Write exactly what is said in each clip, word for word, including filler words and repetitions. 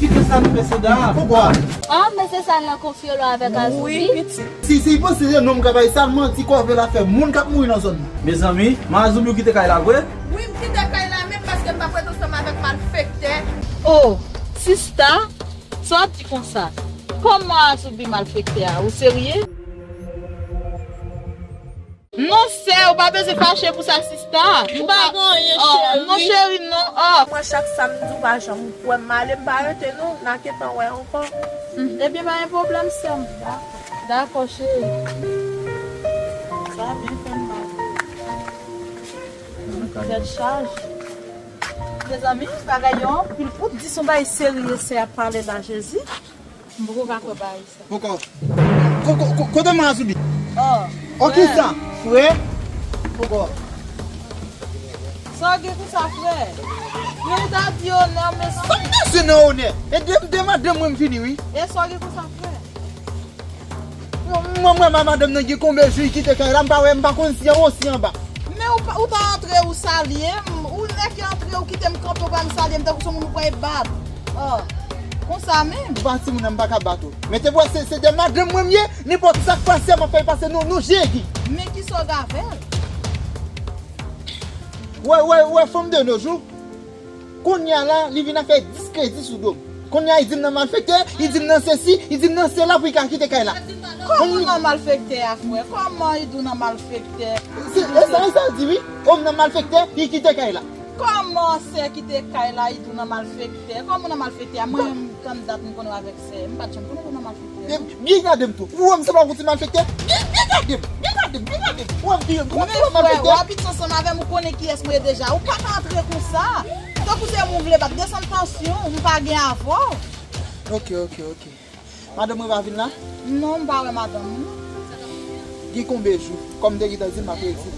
Kite sa nou fè sanda a. Poukwa? Ah, men se sa nan konfye lò avèk Azoubi. Wi, pitit. Si, si, panse se nonm k ap bay sa, l manti, kòve l ap fè moun k ap mouri nan zòn nan. Mezanmi, men Azoubi ou kite kay la vre? Wi, m kite kay la menm paske m p ap ret ansanm avèk malfektè. Oh, sista, sa w ap di konsa? Kòman Azoubi malfektè a? Ou serye? Non, sè, ou pa bezwen fache pou sa, sista. Ou pa gen anyen, oh, cheri. Non, cheri, non, oh. Mwen, chak sa m di w pa janm kwè m, m ale, m pa rete, non, n a gentan wè ankò. Hmm, ebyen, pa gen pwoblèm, sè m. Dakò, cheri. Sa byen fè m mal. Tèt chaje. Mezanmi, bagay yo anpil. Ou di se yon bagay serye, sè ap pale la, Jezi. M poko ka kwè bagay sa. Poko. Ko-, ko-, ko-, kote mwen Azoubi? Oh, oh, frè. Kisa? Frè? Poko. Sa w gen konsa, frè? Men ou ta di onè, men sa. Sa m bezwen nan onè? E de, de madanm mwen m fini, wi. E sa w gen konsa, frè? Mwen, mwen, mwen, madanm nan gen konbyen jou li kite kay la, m pa wè, m pa konn si anwo si anba. Men ou pa, ou ta antre ou salye m, ou nèk antre ou kite m kanpe ou pa m salye m tankou se moun ou pral bat. Oh, konsa menm. Ou pa timoun nan m pa ka bat ou. Men te pou wè se, se de madanm mwen m ye, nenpòt sa k pase m ap fè l pase nou, nou jegi. Men kisa w gen avè l? Wè, wè, wè, fanm de nos jours. Kounye a la, li vin ap fè diskredi sou do m. Kounye a, li di m nan malfektè, li di m nan sesi, li di m nan sela pou li ka kite kay la. Kòman nan malfektè a, frè? Kòman li di w nan malfektè? Se, e sa, e sa l di, wi. O m nan malfektè, li kite kay la. Kòman sè kite kay la, li di w nan malfektè? Kòman nan malfektè a? Mwen, menm, tann dat m konnen w avèk sè. M pa t janm konnen w nan malfektè. E, byen gade m tou. Ou wè m sanble ak yon ti malfektè? Byen, byen gade m. Byen gade m. Byen gade m. Ou wè m byen. Ou wè m sanble ak yon ti malfektè? Men frè, w abitye ansanm avè m, ou konnen kiyès mwen ye deja. Ou pa ka antre konsa. Tankou se moun vle bat, desann tansyon w, m pa gen avè w. Ok, ok, ok. Madanm mwen pa vin la? Non, m pa wè madanm mwen. Gen konbyen jou? Kòm m te gentan di l, m ap redi.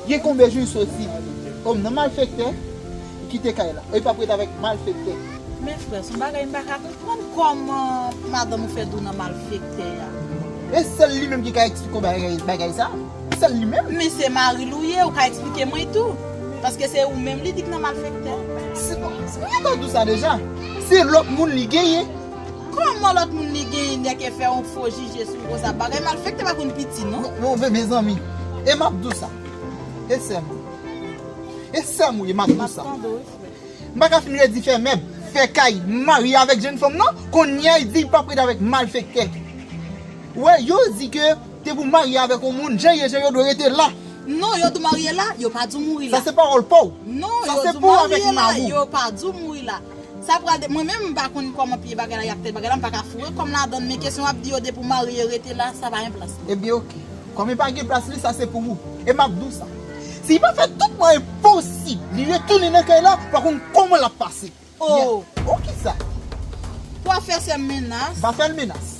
Gen konbyen jou li soti? O m nan malfektè, li kite kay la. E li p ap ret avèk malfektè. Men frè, se yon bagay m pa ka konprann kòman madanm ou fè di w nan malfektè a. E sèl li menm ki ka eksplike w bagay, bagay sa? Sèl li menm? Men se mari l ou ye, ou ka eksplike mwen tou. Paske se ou menm li di k nan malfektè. Se, se, mwen te di w sa deja. Se lòt moun li genyen. Kòman lòt moun li genyen nèk e fè yon fo jije sou konsa? Bagay malfektè pa konn piti, non. Non, non, men, mezanmi, e m ap di w sa. E sè m. E sè m ou ye, m ap di w sa. M ap tande w, wi, frè. M pa ka fin redi fè mèb, fè kay, marye avèk jenn fanm nan, kounye a li di li p ap ret avèk malfektè. Wè, yo di ke te pou marye avèk yon moun, jan yo ye, jan yo dwe rete la. Non, yo di w marye la, yo pa di w mouri la. Sa se pawòl pa w. Non, yo di w marye la, yo pa di w mouri la. Sa pral de, mwen menm, m pa konn kòman pye bagay la, y ap fè bagay la, m pa ka foure kò m ladan l, men kesyon w ap di yo depi w marye, rete la, sa pa gen plas li. Ebyen, oke. Kòm li pa gen plas li, sa se pou ou. E m ap di w sa. Si li pa fè tout mwayen posib, li retounen nan kay la, pa konn kòman l ap pase. Oh. Yeah. Oh, kisa? Pou w ap fè sè m menas. M pa fè l menas.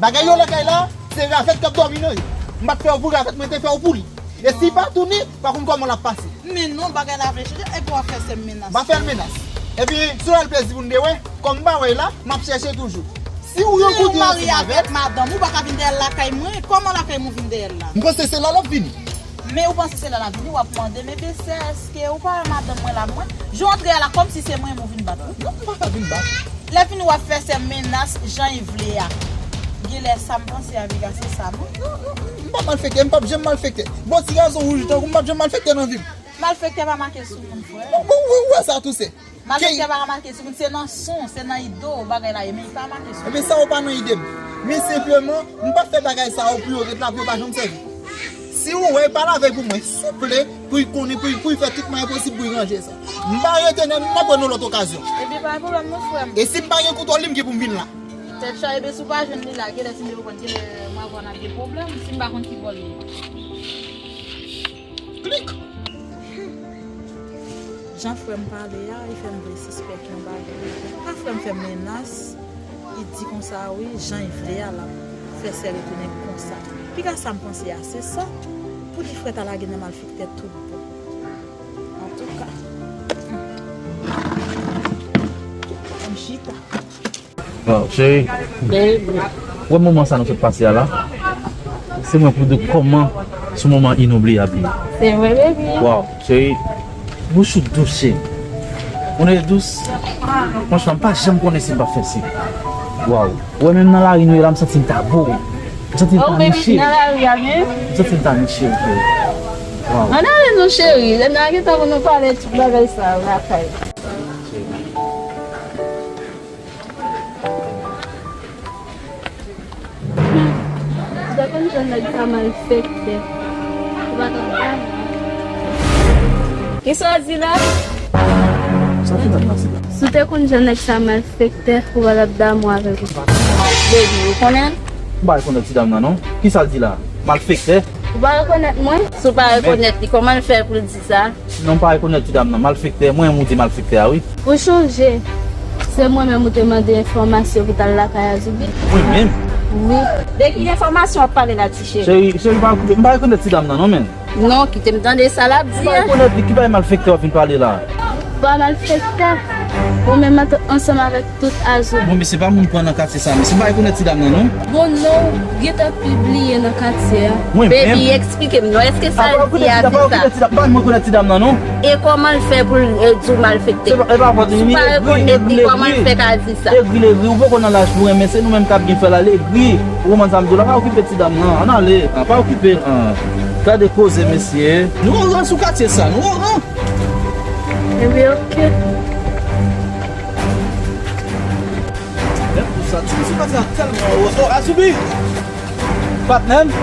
Bagay yo lakay la, se ravèt k ap dòmi nan yo. M pa t fè yo pou ravèt, mwen te fè yo pou li. E si pa tounen, pa konn kòman l ap pase. Men non, bagay la vle chanje, epi w ap fè sè m menas. M pa fè l menas. Epi, si w al plezi pou n de wè, kòm m pa wè l la, m ap chèche toujou. Si w rankontre ansanm avè l. Men w marye avèk madanm ou, pa ka vin dèyè l lakay mwen, kòman lakay mwen vin dèyè l la? M panse se la l ap vini. Men ou panse se la l ap vini, w ap mande, men bese, èske ou pa wè madanm mwen la, mwen? Jan w antre a la, kòmsi se mwen menm ou vin bat, wi. Non, m pa ka vin bat. Lè fini w ap fè sè menas jan l vle a. Genlè sa m panse a, piga se sa, non? Non, non, m pa malfektè, m p ap janm malfektè. Bon, ti gazon wouj tankou m p ap janm malfektè nan vi m. Malfektè pa make sou moun, frè. Bon, bon, ou wè sa tou se. Malfektè pa ka make sou moun, se nan son, se nan ide w bagay la ye, men li pa make sou moun. Ebyen, sa yo pa nan ide m. Men senpleman, m pa fè bagay sa yo pou yo ret la, pou yo pa janm sèvi. Si ou wè, pale avè l pou mwen, souple, pou l konnen, pou l, pou l fè tout mwayen posib pou l ranje sa. M pa rete nan, m ap wè nan lòt okazyon. Ebyen, pa gen pwoblèm non, frè m. E si m pa gen kontwòl li, m gen pou m vin la. Tèt chaje, ebyen, si w pa jwenn li la, genlè si m te konprann, genlè mwen avè w n ap gen pwoblèm, si m pa konn ki bò l ye. Klik! Jan frè m pale a, li fè m vle sispèk yon bagay. Pa frè m fè m menas, li di konsa wi, jan l vle a, l ap fè sè retounen konsa. Piga sa m panse a, se sa. Poukisa frè ta lage nan malfektè tout bon? Antouka. Ann chita. Bon, cheri, ou wè moman sa nou sot pase a la? Se mwen pou di w kòman se yon moman inoubliyab li ye. Se vre, baby. Waw, cheri, bouch ou dous, cheri. Ou nèg dous. Franchman, m pa janm konnen si m p ap fè sik. Waw. Ou wè menm nan lari nou ye la, m santi m ta bo. M santi m ta niche. Nan lari a menm? M santi m ta niche, ok. Waw. Ann ale non cheri, lè n a gentan pou nou pale tout bagay sa yo lakay. Ou te konn jwenn nèg sa malfektè. Ou pa t ap damou. Kisa w di la? Sa ki t ap pase la? Si w te konn jwenn nèg sa malfektè, ou pa t ap damou avèk ou. Baby, ou konnen l? M pa rekonèt ti dam nan non. Kisa l di la? Malfektè? Ou pa rekonèt mwen? Si w pa rekonèt li, kòman l fè pou l di sa? Non, m pa rekonèt ti dam nan. Malfektè, mwen menm ou di malfektè a, wi. Ou chonje, se mwen menm ou te mande enfòmasyon pou t al lakay Azoubi? Mwen menm? Wi. De ki enfòmasyon w ap pale la, ti cheri? Cheri, cheri, pa okipe m, m pa rekonèt ti dam nan, non, menm. Non, kite m tande sa l ap di a. M pa rekonèt li, ki bagay malfektè w ap vin pale la? Ou pa malfektè. Ou menm ant-, ansanm avèk tout Azoubi. Bon, mesye, pa moun pran nan katye sa, mesye. M pa rekonèt ti dam nan, non. Bon, non, ou gentan pibliye nan katye a. Mwen menm? Baby, eksplike m, non. Èske sa l di a, se sa? Ba m rekonèt ti dam nan, non. E kòman l fè pou l, eh, di w malfektè? Si w pa rekonèt li, kòman l fè ka di sa? Egri, egri, ou poko nan laj pou renmen, se nou menm k ap gen fè l ale, egri. Ou konprann sa m di w la, pa okipe ti dam nan, ann ale, pa okipe l. Gade koze, mesye. Nou oran sou katye sa, nou oran. Ebyen, oke. Menm pou sa, ti mesye, pase a tèlman wòs. Oh, Azoubi! Patnè m!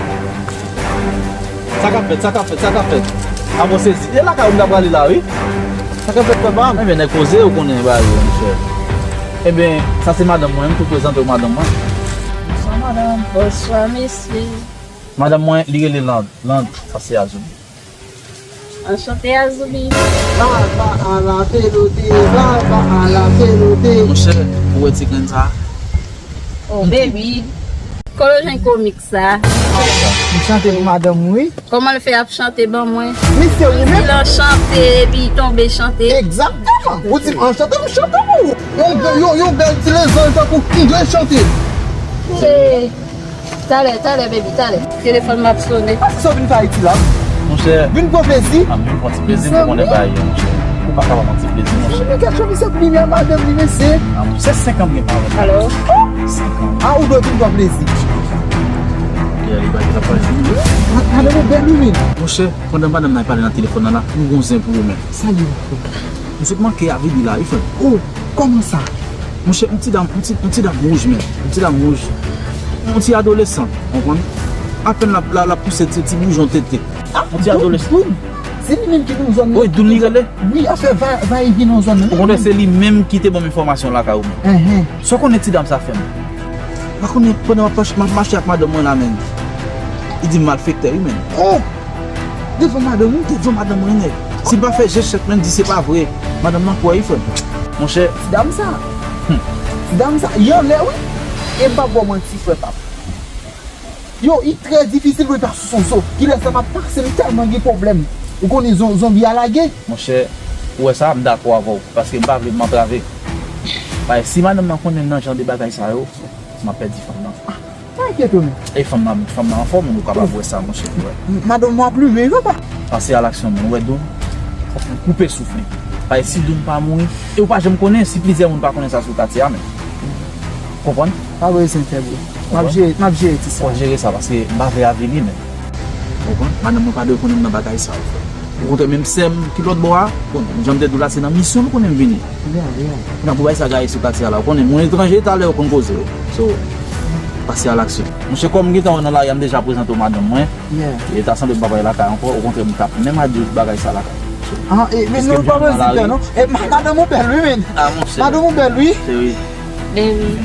Sa k ap fèt, sa k ap fèt, sa k ap fèt? A bon sezi. E lakay ou m ta prale la, wi. Sa k ap fèt, papa m? Ebyen, nèg koze, ou konnen bagay yo, monchè. Ebyen, sa se madanm mwen, m tou prezante w madanm mwen. Bonswa, madanm. Bonswa, mesye. Madanm mwen, li rele Land. Land, sa se Azoubi. Anchante, Azoubi. Baba a la pelote, baba a la pelote. Monchè, ou wè ti grenn sa? Oh, baby. Kote w jwenn komik sa? M chante pou madanm ou, wi. Kòman l fè ap chante ban mwen? Misye, ou menm? Di l anchante, epi tonbe chante. Egzakteman. Ou di m anchante, m chante pou ou. Yon, yon, yon bèl ti lezanj tankou m dwe chante. Se Talè, talè, baby, talè. Telefòn m ap sonnen. Sa w vin fè Ayiti la? Monchè. Vin pran plezi? A, m vin pran ti plezi, m te konnen bagay yo, monchè. Ou pa ka pa pran ti plezi, monchè. Misye, misye, misye, madanm li, mesye. A, monchè, se senk an m gen pa wè. Alo? Senk an. A, ou dwe vin pran plezi. Yeah, li pa gen sa pase. Ma-, madanm ou bèl, wi, men. Monchè, pandan madanm nan ap pale nan telefòn nan la, m gon zen pou ou, men. Sa li? M sot manke avili la, wi, frè m. Oh, kòman sa? Monchè, yon ti dam, yon ti, yon ti dam wouj, men. Yon ti dam wouj. Yon ti adolesan, w konprann? Apèn l ap, l ap, l ap pouse ti, ti boujon tete. Ah, yon ti adolesan. Doun, Doun. Se li menm ki nan zòn nan. Wi, Doun li rele? Wi, ap fè va, va e vyen nan zòn nan. Ou konnen se li menm ki te ban m enfòmasyon lakay ou menm. Enhen. Sa w konnen ti dam sa fè m? Pa konnen pandan m ap mache, m ap mache ak madanm mwen la, men. Li di m malfektè, wi, men. Oh! Devan madanm ou? Devan madanm mwen nèt. Si l pa fè je chèk, men di se pa vre. Madanm nan kwè, wi, frè m. Monchè. Ti dam sa. Hmm. Ti dam sa, li anlè, wi. E m p ap ba w manti, frè pa m. Yo, li trè difisil pou l pa sou son zo. Kilè sa m ap pase, m tèlman gen pwoblèm. Ou konnen zon-, zonbi a lage. Monchè, ou wè sa, m dakò avè w, paske m pa vle m antrave. Paske si madanm nan konnen m nan jan de bagay sa yo, m ap pèdi fanm nan. Pa enkyete w, non. E fanm nan, fanm nan anfòm, ou kapab wè sa, monchè, wi. M-, madanm mwen ap limen, papa. Pase a laksyon, men, ou wè Doun, fòk nou koupe souf li. Paske si Doun pa mouri, e ou pa janm konnen, si plizyè moun pa konnen sa sou katye a, men. Konprann? Pa bezwen pè, bro. M ap jere, m ap jere ti sa. Fòk jere sa, paske m pa vle avili, men. Konprann? Madanm mwen pa dwe konnen m nan bagay sa yo, frè. Okontrè, menm sè m ki lòt bò a, bon, jan m te di w la, se nan misyon m konnen m vini. Yeah, yeah. Kounye a pou bay sa gaye sou katye a la, ou konnen, moun etranje talè yo konn koze yo. So, pase a laksyon. Monchè, kòm m gentan wè nan lari a, m deja prezante w madanm mwen. Yeah. E ta sanble m pa pral lakay ankò, okontrè, m t ap menm al di w bagay sa lakay. So, ah, e, men nou pa bezwen pè, non? E, ma-, madanm ou bèl, wi, men. Ah, monchè. Madanm ou bèl, wi. Se wi. Baby.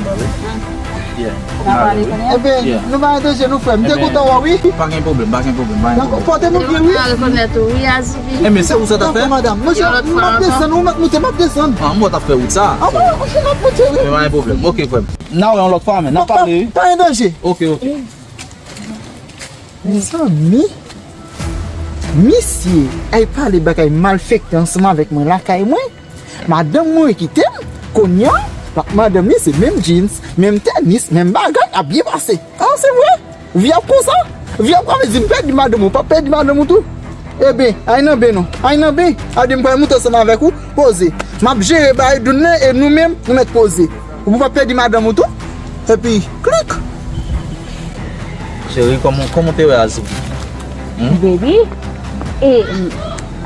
Yeah. N a pale kounye a? Ebyen, nou pa rete je nou, frè m. M te kontan wè w, wi. Pa gen pwoblèm, pa gen pwoblèm, pa gen pwoblèm. Dakò, pote nou byen, wi. Mwen rekonèt ou, wi, Azoubi. Enben, se ou sa t ap fè? Dakò, madanm. Monchè, m ap desann, ou mèt moute, m ap desann. Ah, m wè w t ap fè wout sa. Ah, wi, monchè, m ap moute, wi. Men pa gen pwoblèm. Ok, frè m. N a wè yon lòt fwa, men n ap pale, wi. Pa gen danje. Ok, ok. Mezanmi, misye al pale bagay malfektè ansanm avèk mwen lakay mwen. Madanm mwen kite m, kounye a, l ak madanm li se menm jeans, menm tenis, menm bagay, ap byen pase. Ah, se vre? Vi ap konsa? Vi ap konsa, di m pèdi madanm ou, p ap pèdi madanm ou tou? Ebyen, al nan ben non, al nan ben, al di m pral moute ansanm avèk ou, poze. M ap jere bagay Doun nan e nou menm, nou mèt poze. Ou pou pa pèdi madanm ou tou. Epi, klik. Cheri, kòman, kòman w te wè Azoubi? Hmm? Baby, e,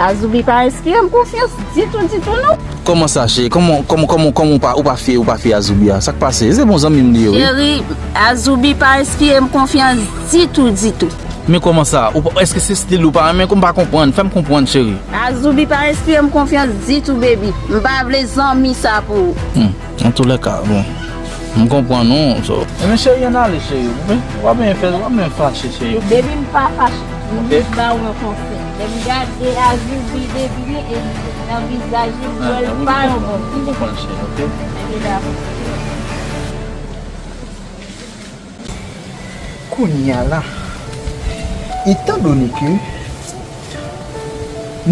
Azoubi pa enspire m konfyans ditou, ditou, non. Kòman sa, cheri? Kòman, kòman, kòman, kòman ou pa, ou pa fye, ou pa fye Azoubi a? Sa k pase? Se bon zanmi m li ye, wi. Cheri, Azoubi pa enspire m konfyans ditou, ditou. Men kòman sa? Ou pa, èske se stil ou pa renmen? Kòm m pa konprann, fè m konprann, cheri. Azoubi pa enspire m konfyans ditou, baby. M pa vle zanmi sa pou ou. Hmm. Antoulèka, bon. M konprann ou, so. Ebyen, cheri, ann ale, cheri. Ou pa bezwen fè, ou pa bezwen fache, cheri, ok? Baby, m pa fache. M jis ba ou yon konsèy. Lè m gade Azoubi depi li, e nan vizaj li, m wè l pa yon bon. M konprann, cheri, ok? Ebyen, dakò. Kounye a la, etandone ke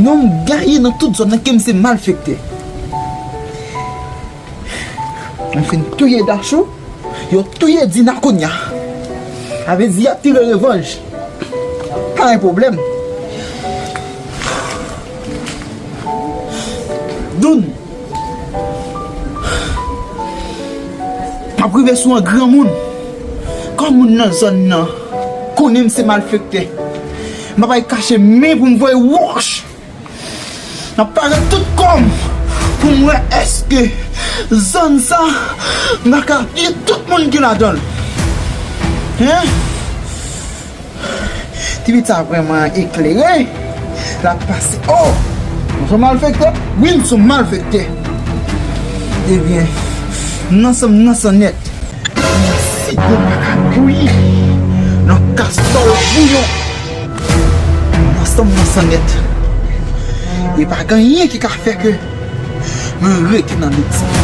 non m gaye nan tout zòn nan, ke m se malfektè, m fin touye Dachou, yo touye Dina kounye a. Sa vle di y ap tire revanj. Pa gen pwoblèm. Doun. M ap rive sou an granmoun. Kòm moun nan zòn nan konnen m se malfektè, m ap al kache men pou m voye wòch. M ap pare tout kò m pou m wè èske zòn sa m pa ka touye tout moun ki ladan l. Hein? Tifi sa vrèman eklere. L ap pase. Oh! M se malfektè? Wi, m se malfektè. Ebyen, m nan san, m nan san nèt. Si bon pa ka bouyi nan kastòl bouyon, m nan san, m nan san nèt. E pa gen anyen ki ka fè ke mwen rete nan dout sa.